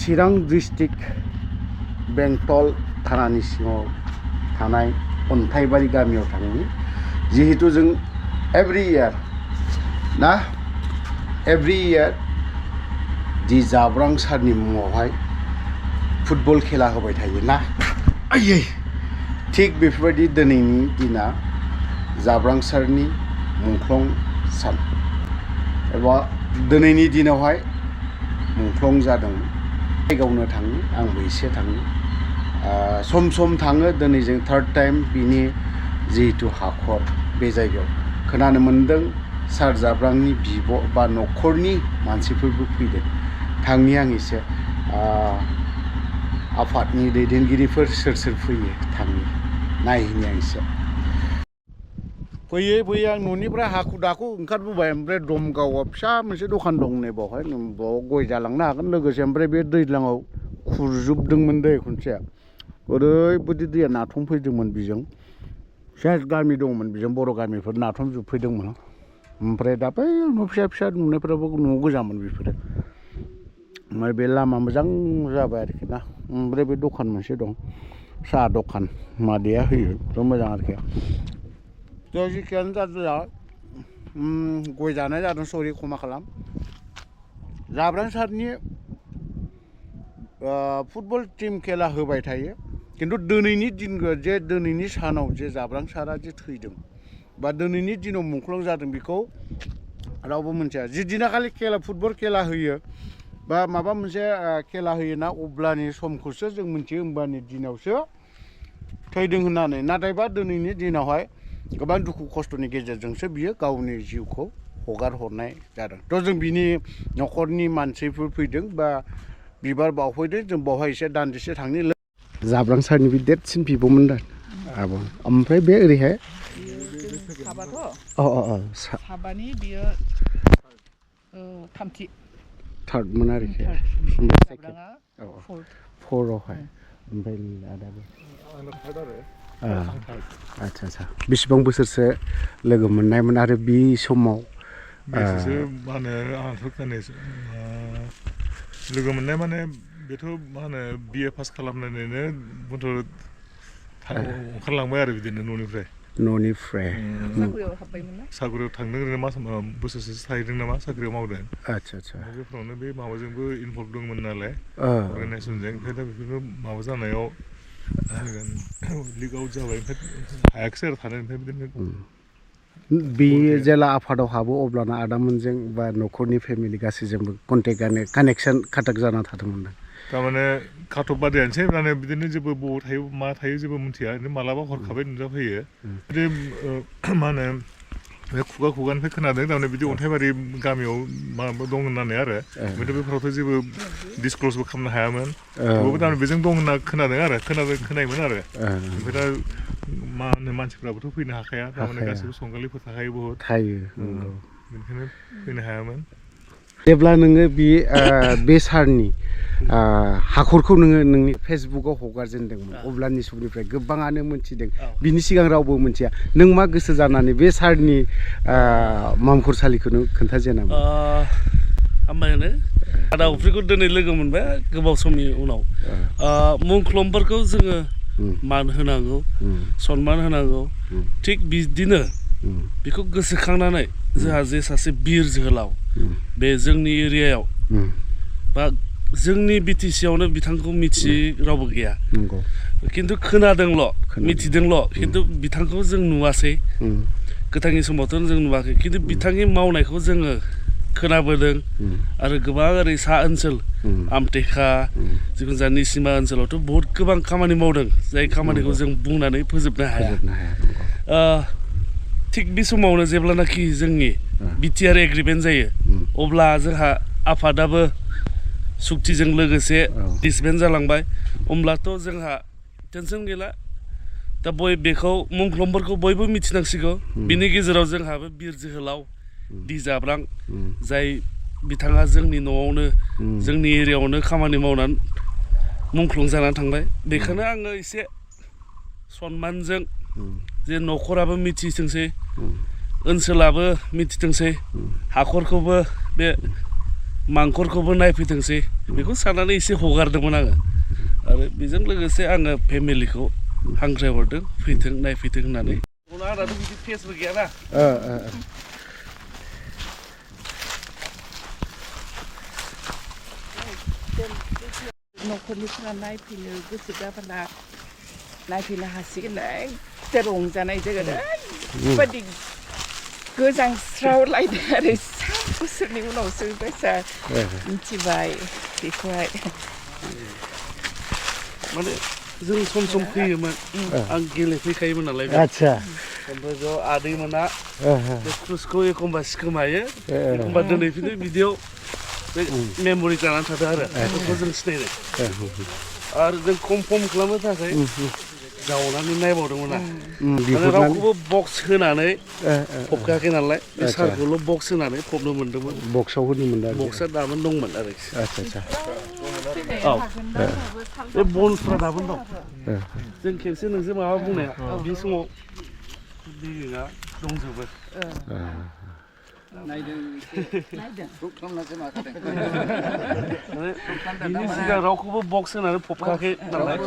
चिरां district बेंटल थानानि सिङाव थानाय अन्थाइबारि गामियाव थांनि जिहेतु जों एभ्रि इयार दि जाब्रां सारनि मुङावहाय फुटबल खेला होबाय थायो ना आयै थिग बेफोरबायदि दिनैनि दिना जाब्रां सारनि मुंख्लं सान एबा दिनैनि दिनावहाय मुंख्लं जादों जायगायावनो थाङो आंबो एसे थाङो सम सम थाङो दिनै जों थार्ड टाइम बिनि जिहेतु हाखर बे जायगायाव खोनानो मोन्दों सार जाब्रांनि बिब' बा न'खरनि मानसिफोरबो फैदों थांनि आं एसे आफादनि दैदेनगिरिफोर सोर फैयो थांनि नायहैनि आं एसे फैयै आं न'निफ्राय हाखु दाखु ओंखारबोबाय ओमफ्राय दमगावआव फिसा मोनसे दखान दं नै बावहाय बाव गय जालांनो हागोन लोगोसे ओमफ्राय बे दैज्लाङाव खुरजोबदोंमोन दै खनसे ओरैबायदि दैया नाथमफैदोंमोन बिजों फिसा गामि दंमोन बिजों बर' गामिफोर नाथमजोबफैदोंमोन ओमफ्राय दा बै न' फिसा नुनायफोराबो न' गोजामोन बेफोरो ओमफ्राय बे लामा मोजां जाबाय आरोखि ना ओमफ्राय बे दखान मोनसे दं साहा दखान मादैया होयो थ' मोजां आरोखि जेखियानो जादोला गय जानाय जादों सरि क्षमा खालाम जाब्रां सारनि फुटबल टीम खेला होबाय थायो किन्तु दिनैनि दिन जे दिनैनि सानाव जे जाब्रां सारा जे थैदों बा दिनैनि दिनाव मुंख्लं जादों बेखौ रावबो मिथिया जि दिनाखालि खेला फुटबल खेला होयो बा माबा मोनसे खेला होयोना अब्लानि समखौसो जों मिथियो होमबानि दिनावसो थैदों होननानै नाथायबा दिनैनि दिनावहाय गोबां दुखु खस्थ'नि गेजेरजोंसो बियो गावनि जिउखौ हगार हरनाय जादों थ' जों बिनि न'खरनि मानसिफोर फैदों बा बिबार बावफैदों जों बावहाय एसे दान्दिसे थांनि जाब्रां सारनि बे देरसिन बिब'मोन दा आब' ओमफ्राय बे ओरैहाय साबानि बियो थामथि थार्डमोन आरोखि फरआवहाय ओमफ्राय आदाबो आदसा बेसेबां बोसोरसो लोगो मोननायमोन आरो बे समाव बेसोरसो मा होनो आंथ' खोनायोसो लोगो मोननाय माने बेथ' मा होनो बिए पास खालामनानैनो बन्थ' ओंखारलांबाय आरो बिदिनो न'निफ्राय साख्रियाव थांनो ओरैनो मास बोसोरसेसो थाहैदों नामा साख्रियाव मावदों आदसा बेफोरावनो बे माबाजोंबो इनभल्भ दंमोन नालाय अर्गानाइजेसनजों ओमफ्राय दा बेफोरनो माबा जानायाव लिक आउट जाबाय ओमफ्राय हायाखिसै आरो थानो ओमफ्राय बिदिनो बेयो जेला आफादाव हाबो अब्लाना आदामोनजों बा न'खरनि फेमिलि गासैजोंबो कन्टेक्टआनो कानेक्सन काटाक जाना थादोंमोन थारमाने खाथब बादियानोसै माने बिदिनो जेबो बबाव थायो मा थायो जेबो मिथिया मालाबा हरखाबै नुजाफैयो बिदि मा होनो बे खुगानिफ्राय खोनादों थारमाने बिदि अन्थाइबारि गामियाव माबा दं होननानै आरो ओमफ्राय बेफोरावथ' जेबो डिसक्लसबो खालामनो हायामोन थेवबो थारमाने बेजों दं होनना खोनायोमोन आरो ओमफ्राय दा मा होनो मानसिफ्राबोथ' फैनो हाखाया थारमाने गासिबो संगालिफोर थाखायो बहुद बेनिखायनो फैनो हायामोन जेब्ला नोङो बे सारनि हाखरखौ नोङो नोंनि फेसबुकआव हगारजेनदोंमोन अब्लानि समनिफ्राय गोबाङानो मोनथिदों बिनि सिगां रावबो मोनथिया नों मा गोसो जानानै बे सारनि मामखरसालिखौ नों खोन्थाजेनामोन हामबायानो आदा उफ्रिखौ दिनै लोगो मोनबाय गोबाव समनि उनाव मुंख्लंफोरखौ जोङो मान होनांगौ सनमान होनांगौ थिग बिदिनो बेखौ गोसोखांनानै जोंहा जे सासे बिर जोहोलाव बे जोंनि एरियायाव बा जोंनि बिटिसियावनो बिथांखौ मिथियै रावबो गैया खिन्थु खोनादोंल' मिथिदोंल' खिन्थु बिथांखौ जों नुवासै गोथांनि समावथ' जों नुवाखै खिन्थु बिथांनि मावनायखौ जोङो खोनाबोदों आरो गोबां ओरै सा ओनसोल आमटेका जिखुनु जाया निसिमा ओनसोलावथ' बहुद गोबां खामानि मावदों जाय खामानिखौ जों बुंनानै फोजोबनो हाया थिग बे समावनो जेब्लानाखि जोंनि बिटिआर एग्रिमेन्ट जायो अब्ला जोंहा आफादाबो सुक्तिजों लोगोसे डिसबेन्ड जालांबाय होमब्लाथ' जोंहा टेनसन गैला दा बेखौ मुंख्लंफोरखौ बयबो मिथिनांसिगौ बिनि गेजेराव जोंहाबो बिर जोहोलाव दि जाब्रां जाय बिथाङा जोंनि न'आवनो जोंनि एरियायावनो खामानि मावनानै मुंख्लं जानानै थांबाय बेखौनो आङो एसे सनमानजों जे न'खराबो मिथिथोंसै ओनसोलाबो मिथिथोंसै हाखरखौबो बे मांखरखौबो नायफैथोंसै बेखौ साननानै एसे हगारदोंमोन आङो आरो बेजों लोगोसे आङो फेमिलिखौ हांख्रायहरदों फैथों नायफैथों होननानै आंनाथ' बिदि फेसबुक गैयाना न'खरनिफ्रा नायफैनो गोसो जाब्ला नायफैनो हासिगोन एखे रंजानाय जागोन ओरैबायदि गोजांस्रावलायदों आरो 3 बोसोरनि उनावसो बायसा मिथिबाय बेखौहाय माने जों सम सम फैयोमोन आं गेलेफैखायोमोन नालाय आदसा ओमफ्राय ज' आदैमोना बे क्रुजखौ एखमबा सिखोमायो एखमबा दोनहैफिनो बिदियाव बे मेम'रि जानानै थादों आरो बेखौ जों सिनायदों आरो जों खम खालामनो थाखाय जावनानै नायबावदोंमोन आं माने रावखौबो बक्स होनानै फबखायाखै नालाय बे सारखौल' बक्स होनानै फबनो मोन्दोंमोन बक्सआव होनो मोनदों बक्सआ दाबोनो दंमोन आरो आदसा औ बे बनफ्रा दाबोनो दं जों खेबसे नोंसोर माबा बुंनाया बे समाव दैआ दंजोबो बिनि सिगां रावखौबो बक्स होनानै फबखायाखै नालाय